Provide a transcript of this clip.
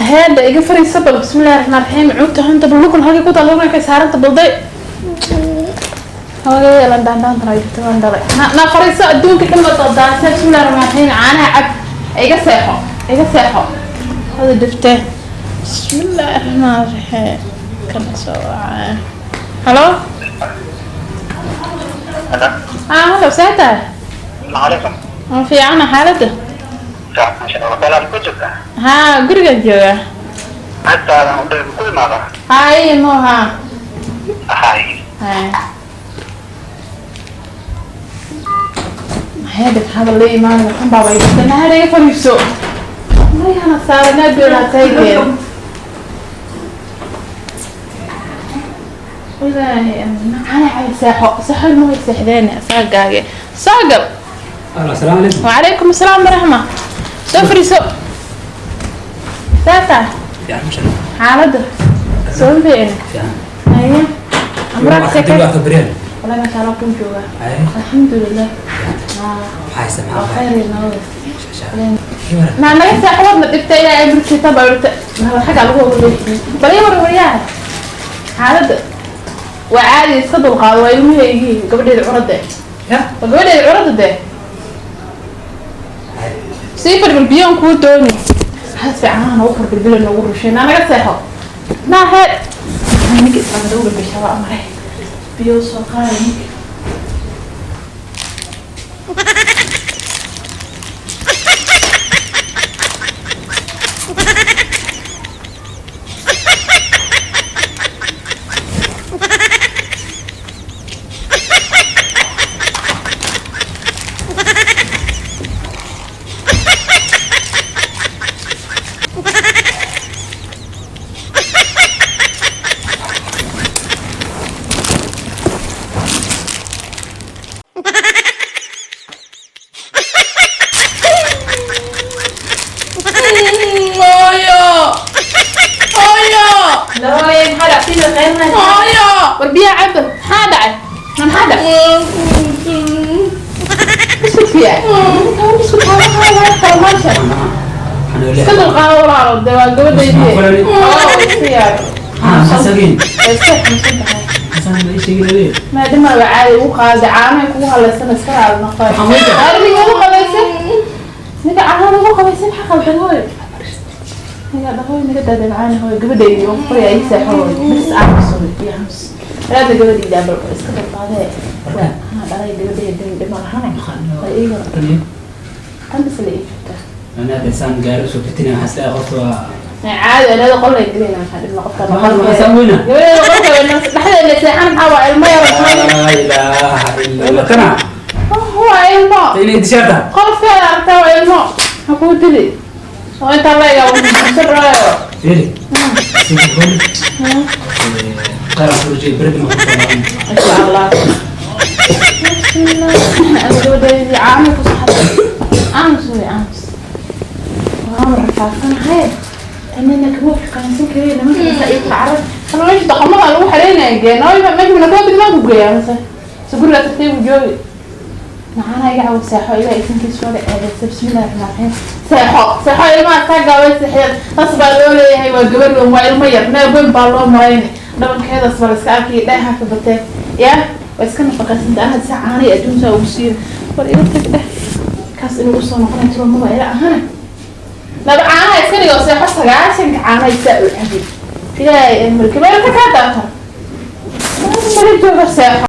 Heeda iga fariisa bal. Bismillahi raxmaan raxiim. Cuugta hunta bal lukun halkay ku taal ka saaranta balday hooyada lan dhaandhaantan ay jirta waan dhalay na fariiso adduunka dhan baad doodaansa. Bismillahi raxmaan raxiim. Caanaha cab, iga seexo, iga seexo hada dhiftee. Bismillahi raxmaan raxiim. Kana soo wacay. Halo. Hello. Ah, halo, see tahay? Alaikum. Ma fiicana xaaladda? Fiican, masha Allah. Walaal ku jirta? Haa, gurigaan joogaa. Agtaada u dheer ku imaada. Haa, ii mo haa. Hay. Haa. Maxay dhig hadal la imaan waxan baaba iga nahay iga fariiso. Maryaana saaranaa doonaa taygeeda. Ilaahay macana cali seexo seexo ilmo way seexdeen asaagaage soo gal. Allo, asalaamu calaykum. Wacalaykum asalaam waraxma. Soo fariiso. Saata. Fiican, masha Allah. Xaaladda soo fiicin. Fiican. Haye. Amraad Waxaan sheekay. dib u arka beryahan. Wallahi masha Allah kun joogaa. Haye. Alxamdulilah. Maxaa haysa, waa maxaa khayr iyo nabad. Sha. Ii waran. Naa naga seexo wadna dhibta ilaa ay burkiita baa dhibta. Naa xagga lagu ogoleeyay. Bal ii waran waryaha. Xaaladda waa caadi, iska dulqaado, waa ilmahaygii, gabadheeda curadda. Ya. Waa gabadheeda curadda dee. Haye. Sii fadhi bal biyoon kuu dooni. Hal fiican noogu kor bilbila noogu rushay. Naa naga seexo. Naa heed. Ninka islaamada uga gashaa waa amray. Biyo soo qaada ninka. Hooyo, hooyo. Lawaaye, maxaa dhacay? Sida qayrna. Hooyo. War biyaha cabba. Maxaa dhacay? Maxaa dhacay? Biscuit fiican. Biscuit waa maasha. Waxaan oo Iska leeyahay. dulqaado walaalo, dee waa gabadhaydii. Maxaa Oo, iska yaab. Ah, maxaa sageyn? Waa iska xanuunsan tahay. Xasan ma ii sheegin adiga. Maadaama waa caadi ugu qaaday caanahay kugu halaysan iska raali noqon. Waxaan weydiin. Ariga ugu qabaysan. Ninka caanaha ugu qabaysan maxaa qaldan hooyo? Ninka dhahooy naga daaday macaani hooyo gabadhaydii oo qorya ii seexo hooyo. Bas aamus hooyo iyo aamus. Raada gabadhayda bal iska dulqaadee. Warkaan. Waxaan dhalay gabadhayda dhima lahane. Maxaa Waa iiga. Tan iyo. Tan bas la ii joogtaa. Anaa hadda saan gaari usoo fitinaya, waxaan isleeyahay qofka waa Caadi anada qol ay gelinaa maxaa dhibna qofka Waxaan saan weynaa. Gabadheeda qolka dhexdeeda seexan maxaa waa ilmo yar. Laa ilaaha illa Allah. Kana. Waa ilmo. Inay dishaarta. Qolkeeda aragtaa waa ilmo. Ha kuu dili. Oo intaa la egaa siraayo. Fiiri. Sii hol. Qaar aan ku rajay berri ma ku soo laaban. Insha Allah. Bismillah. Gabadheedii caano ku saxatay. Aamus wey aamus. Waan rafaasanahay. Anina kama shaqaynsan karin nimanka basa iyo kala carab. Ama meesha dhaqamada lagu xareynaya geeno. Meesha mana koo bidmaan ku geeyaa mase. Se guriga tagtay buu joogi. Maxaana iga cawo seexo ilaa isinkiis soo dhaceedaysa. Bismillahi raxmaan raxiim. Seexo seexo ilmaha taa gaabay seexyada. Taas baa loo leeyahay waa gabar weyn, waa ilmo yar meel weyn baa loo marayni dhabankeedas baa la iska arkaya dheeha ka batee yaa waa iska nafaqaysanta anad sa caanay adduuntaa ugu siin war iga tag dheh kaas inuu usoo noqonay tiro maba ila ahana laba caanaha iska dhigo seexo 90-ka caanaha isaa u cabin ilaahay marka meel ka kaa daata mala jooga seexo.